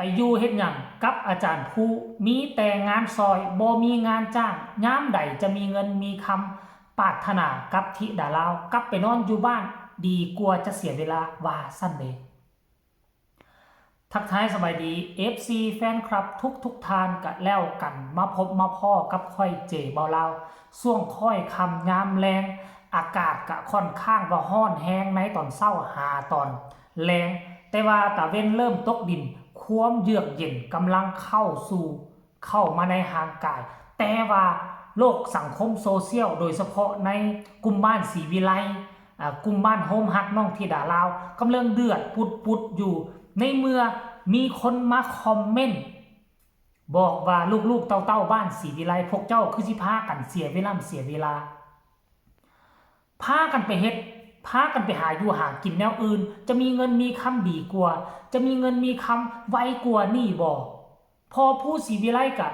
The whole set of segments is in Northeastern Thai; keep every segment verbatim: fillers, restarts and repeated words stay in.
ไปอยู่เฮ็ดหยังกับอาจารย์ผู้ มีแต่งานซอย บ่มีงานจ้าง ยามใดจะมีเงินมีคำ ปรารถนากับธิดาลาว กลับไปนอนอยู่บ้านดีกว่าจะเสียเวลา ว่าซั่นเด้ ทักทายสบายดี เอฟซี แฟนคลับทุกๆท่านกะแล้วกัน มาพบมาพ้อกับข้อยเจเบาลาว ช่วงค่อยค่ำยามแลง อากาศกะค่อนข้างว่าฮ้อนแฮงในตอนเช้าหาตอนแลง แต่ว่าตะเว็นเริ่มตกดิน ความเยือกเย็นกำลังเข้าสู่ เข้ามาในร่างกาย แต่ว่าโลกสังคมโซเชียล โดยเฉพาะในกลุ่มบ้านศรีวิไล อ่า กลุ่มบ้านโฮมฮักน้องธิดาลาว กำลังเดือดปุดๆอยู่ ในเมื่อมีคนมาคอมเมนต์ บอกว่าลูกๆเต้าๆบ้านศรีวิไล พวกเจ้าคือสิพากันเสียเวลาเสียเวลา พากันไปเฮ็ด พากันไปหาอยู่หากินแนวอื่น จะมีเงินมีคำดีกว่า จะมีเงินมีคำไวกว่านี่บ่ พอผู้ศรีวิไลกะ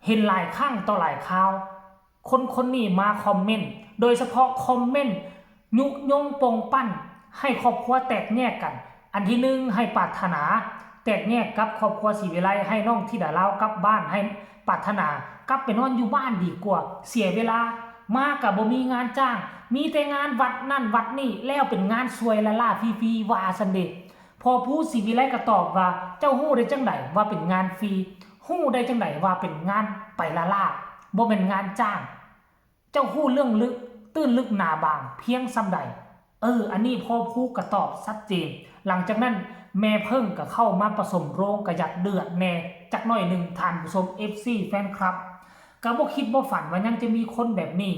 เห็นหลายครั้งต่อหลายคราว คนคนนี้มาคอมเมนต์ โดยเฉพาะคอมเมนต์ยุยงปงปั้นให้ครอบครัวแตกแยกกัน อันที่หนึ่งให้ปรารถนาแตกแยกกับครอบครัวศรีวิไล ให้น้องธิดาลาวกลับบ้าน ให้ปรารถนากลับไปนอนอยู่บ้านดีกว่า เสียเวลามากะบ่มีงานจ้าง มีแต่งานวัดนั่นวัดนี่ แล้วเป็นงานซวยละล่าฟรีๆว่าซั่นเด้ พอผู้ศรีวิไลก็ตอบว่า เจ้าฮู้ได้จังใดว่าเป็นงานฟรี ฮู้ได้จังใดว่าเป็นงานไปละล่า บ่แม่นงานจ้าง เจ้าฮู้เรื่องลึกตื้นลึกหนาบางเพียงส่ำใด เออ อันนี้พ่อผู้ก็ตอบชัดเจน หลังจากนั้นแม่เพิ่งก็เข้ามาผสมโรงก็อยากเดือดแน่จักหน่อยหนึ่ง ท่านผู้ชม เอฟซี แฟนคลับ ก็บ่คิดบ่ฝันว่ายังจะมีคนแบบนี้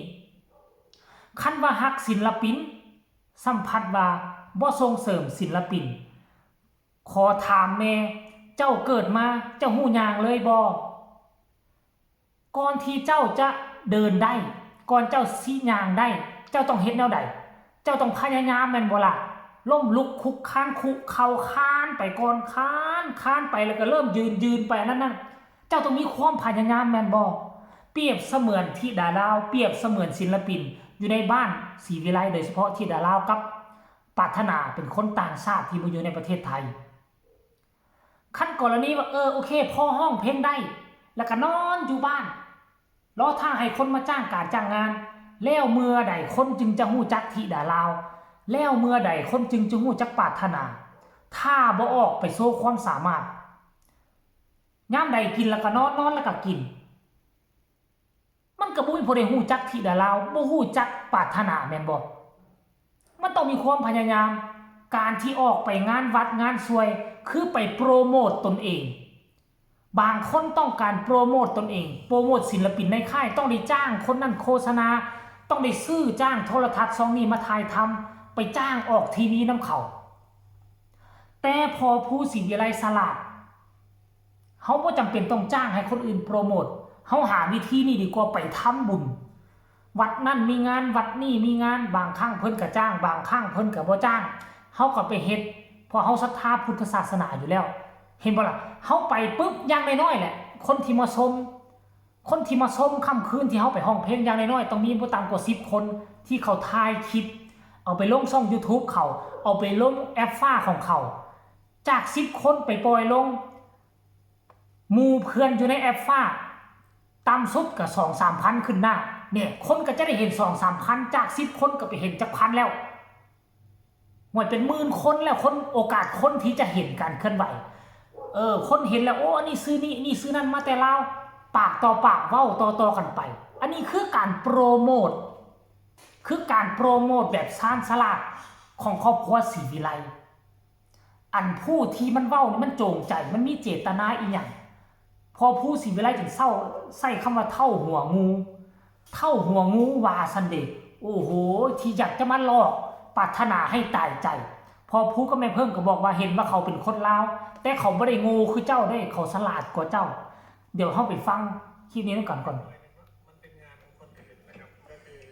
คันว่าฮักศิลปิน สัมผัสว่าบ่ส่งเสริมศิลปิน ขอถามแน่ เจ้าเกิดมาเจ้าฮู้ย่างเลยบ่ ก่อนที่เจ้าจะเดินได้ ก่อนเจ้าสิย่างได้ เจ้าต้องเฮ็ดแนวใด เจ้าต้องพยายามแม่นบ่ล่ะ ล้มลุกคลุกคลานคุเข่าคลานไปก่อน คลาน คลานไปแล้วก็เริ่มยืน ยืนไป อันนั้นนั่น เจ้าต้องมีความพยายามแม่นบ่ เปรียบเสมือนธิดาลาว เปรียบเสมือนศิลปิน อยู่ในบ้านศรีวิไล โดยเฉพาะธิดาลาวกับปรารถนาเป็นคนต่างชาติที่มาอยู่ในประเทศไทย คันกรณีว่า เออ โอเค พอฮ้องเพลงได้ แล้วก็นอนอยู่บ้าน รอท่าให้คนมาจ้างการจ้างงาน แล้วเมื่อใดคนจึงจะฮู้จักธิดาลาว แล้วเมื่อใดคนจึงจะฮู้จักปรารถนา ถ้าบ่ออกไปโชว์ความสามารถ ยามใดกินแล้วก็นอน นอนแล้วก็กิน มันก็บ่มีผู้ใดฮู้จักธิดาลาว บ่ฮู้จักปรารถนาแม่นบ่ มันต้องมีความพยายาม การที่ออกไปงานวัดงานซวย คือไปโปรโมตตนเอง บางคนต้องการโปรโมตตนเอง โปรโมตศิลปินในค่าย ต้องได้จ้างคนนั้นโฆษณา ต้องได้ซื้อจ้างโทรทัศน์ช่องนี้มาถ่ายทำ ไปจ้างออกทีวีนำเขา แต่พอผู้ศรีวิไลฉลาด เฮาบ่จำเป็นต้องจ้างให้คนอื่นโปรโมต เฮาหาวิธีนี้ดีกว่า ไปทำบุญ วัดนั่นมีงาน วัดนี่มีงาน บางครั้งเพิ่นก็จ้าง บางครั้งเพิ่นก็บ่จ้าง เฮาก็ไปเฮ็ด เพราะเฮาศรัทธาพุทธศาสนาอยู่แล้ว เห็นบ่ล่ะ เฮาไปปุ๊บ อย่างน้อยๆแหละ คนที่มาชม คนที่มาชมค่ำคืนที่เฮาไปฮ้องเพลง อย่างน้อยๆต้องมีบ่ต่ำกว่าสิบคน ที่เขาถ่ายคลิป เอาไปลงช่อง YouTube เขา เอาไปลงแอปฟ้าของเขา จากสิบคนไปปล่อยลง หมู่เพื่อนอยู่ในแอปฟ้า ต่ำสุดก็สองสามพันขึ้นหน้า เนี่ย คนก็จะได้เห็นสองสามพัน จากสิบคนก็ไปเห็นจักพันแล้ว ห่วย เป็นหมื่นคนแล้ว คน โอกาสคนที่จะเห็นการเคลื่อนไหว เออ คนเห็นแล้ว โอ้ อันนี้ซื้อนี่ อันนี้ซื้อนั่นมาแต่ลาว ปากต่อปาก เว้าต่อๆกันไป อันนี้คือการโปรโมต คือการโปรโมตแบบชาญฉลาดของครอบครัวศรีวิไล อันผู้ที่มันเว้านี่มันจงใจ มันมีเจตนาอีหยัง พอผู้ศรีวิไลจึงเซาใช้คำว่าเฒ่าหัวงู เฒ่าหัวงูว่าซั่นเด้ โอ้โห ที่อยากจะมาหลอกปรารถนาให้ตายใจ พอผู้กับแม่เพิ่งก็บอกว่าเห็นว่าเขาเป็นคนลาว แต่เขาบ่ได้โง่คือเจ้าเด้ เขาฉลาดกว่าเจ้า เดี๋ยวเฮาไปฟังคลิปนี้นำกันก่อน มันเป็นงานของคนอื่นนะครับ ก็คือ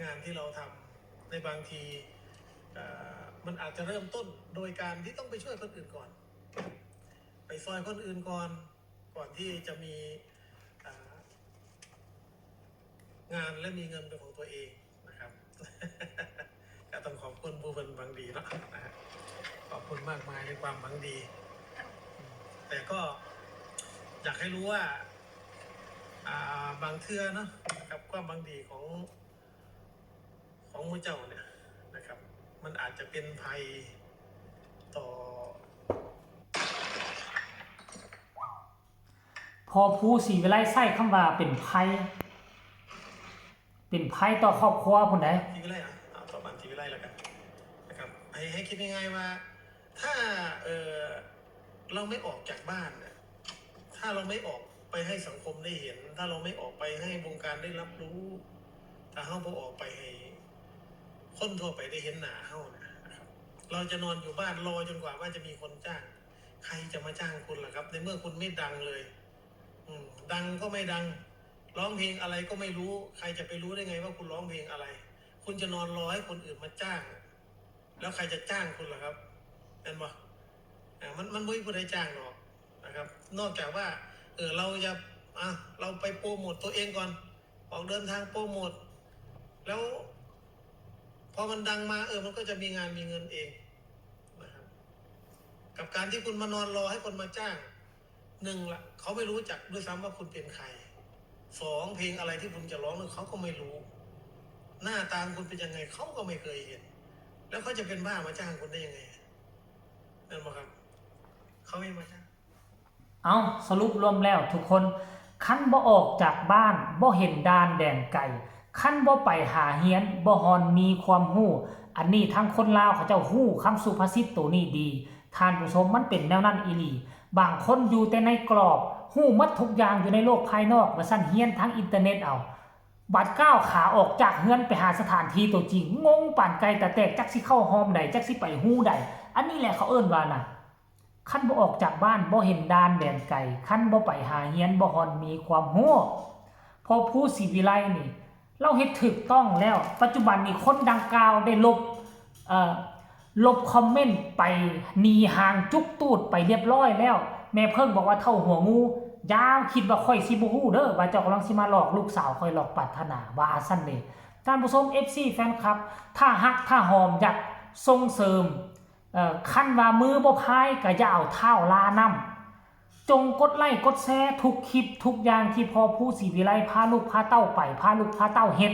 งานที่เราทำในบางที เอ่อ มันอาจจะเริ่มต้นโดยการที่ต้องไปช่วยคนอื่นก่อน ไปซอยคนอื่นก่อน ก่อนที่จะมี เอ่อ งานและมีเงินเป็นของตัวเองนะครับ ก็ต้องขอบคุณผู้เพิ่นหวังดีเนาะ นะฮะ ขอบคุณมากมายในความหวังดี แต่ ก็อยากให้รู้ว่า อ่า บางเทื่อเนาะนะครับ ความหวังดีของ ของหมู่เจ้าเนี่ยนะครับ มันอาจจะเป็นภัยต่อ พอผู้ศรีวิไลใช้คำว่าเป็นภัย เป็นภัยต่อครอบครัวพุ่นใด ที่วิไลอ่ะเอาต่อมาที่วิไลแล้วกันนะครับ ให้ให้คิดง่ายๆว่า ถ้าเออเราไม่ออกจากบ้านน่ะถ้าเราไม่ออกไปให้สังคมได้เห็น ถ้าเราไม่ออกไปให้วงการได้รับรู้ ถ้าเราบ่ออกไปให้คนทั่วไปได้เห็นหน้าเรานะนะครับ เราจะนอนอยู่บ้านรอจนกว่าว่าจะมีคนจ้าง ใครจะมาจ้างคุณล่ะครับ ในเมื่อคุณไม่ดังเลย อืมดังก็ไม่ดัง ร้องเพลงอะไรก็ไม่รู้ ใครจะไปรู้ได้ไงว่าคุณร้องเพลงอะไร คุณจะนอนรอให้คนอื่นมาจ้าง แล้วใครจะจ้างคุณล่ะครับ แม่นบ่ อ่า มันมันบ่มีผู้ใดจ้างหรอกนะครับ นอกจากว่า เออ เราจะ อ่ะ เราไปโปรโมทตัวเองก่อน ออกเดินทางโปรโมท แล้ว พอมันดังมา เออ มันก็จะมีงานมีเงินเองนะครับ กับการที่คุณมานอนรอให้คนมาจ้าง หนึ่งละ เขาไม่รู้จักด้วยซ้ำว่าคุณเป็นใคร สอง เพลงอะไรที่คุณจะร้องเนี่ยเขาก็ไม่รู้ หน้าตาคุณเป็นยังไงเขาก็ไม่เคยเห็น แล้วเขาจะเป็นบ้ามาจ้างคุณได้ยังไง นั่นบ่ครับ เขาไม่มาจ้าง เอา สรุปรวมแล้วทุกคน คันบ่ออกจากบ้าน บ่เห็นด่านแดนไกล คันบ่ไปหาเฮียน บ่ฮอนมีความรู้ อันนี้ทั้งคนลาวเขาเจ้ารู้คำสุภาษิตตัวนี้ดี ท่านผู้ชม มันเป็นแนวนั้นอีหลี บางคนอยู่แต่ในกรอบ รู้หมดทุกอย่างอยู่ในโลกภายนอก ว่าซั่น เฮียนทางอินเทอร์เน็ตเอา บัดก้าวขาออกจากเฮือนไปหาสถานที่ตัวจริง งงปานไก่ตาแตก จักสิเข้าฮอมใด จักสิไปฮูใด อันนี้แหละเขาเอิ้นว่านะ คันบ่ออกจากบ้าน บ่เห็นด่านแดนไกล คันบ่ไปหาเฮียน บ่ฮอนมีความรู้ พอผู้ศรีวิไลนี่ ลาวเฮ็ดถูกต้องแล้ว ปัจจุบันนี้คนดังกล่าวได้ลบ เอ่อ ลบคอมเมนต์ไปหนีห่างจุกตูดไปเรียบร้อยแล้ว แม่เพิ่งบอกว่าเท่าหัวงู อย่าคิดว่าข้อยสิบ่ฮู้เด้อ ว่าเจ้ากำลังสิมาหลอกลูกสาวข้อย หลอกปรารถนา ว่าซั่นเด้ ท่านผู้ชม เอฟซี แฟนคลับ ถ้าฮักถ้าหอมอยากส่งเสริม เอ่อ คันว่ามือบ่พายก็อย่าเอาเท้าลาน้ำ จงกดไลค์กดแชร์ทุกคลิปทุกอย่างที่พอผู้ศรีวิไลพาลูกพาเต้าไป พาลูกพาเต้าเฮ็ด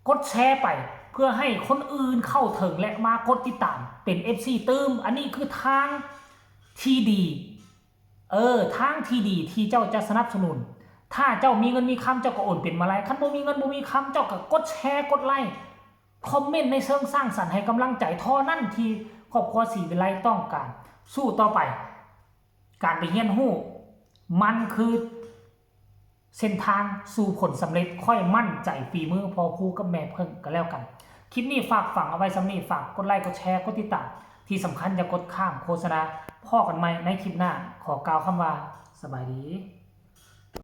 กดแชร์ไป เพื่อให้คนอื่นเข้าถึงและมากดติดตามเป็น เอฟซี ตื่ม อันนี้คือทางที่ดี เออ ทางที่ดีที่เจ้าจะสนับสนุน ถ้าเจ้ามีเงินมีคำเจ้าก็โอนเป็นมาลัย คันบ่มีเงินบ่มีคำเจ้าก็กดแชร์กดไลค์ คอมเมนต์ในเชิงสร้างสรรค์ให้กำลังใจเท่านั้นที่ครอบครัวศรีวิไลต้องการ สู้ต่อไป การไปเฮียนฮู้ มันคือเส้นทางสู่ผลสำเร็จ ข้อยมั่นใจฝีมือพอผู้กับแม่เพิ่งก็แล้วกัน คลิปนี้ฝากฝังเอาไว้ส่ำนี้ ฝากกดไลค์กดแชร์กดติดตาม ที่สำคัญอย่ากดข้ามโฆษณา พ้อกันใหม่ในคลิปหน้า ขอกล่าวคำว่าสบายดี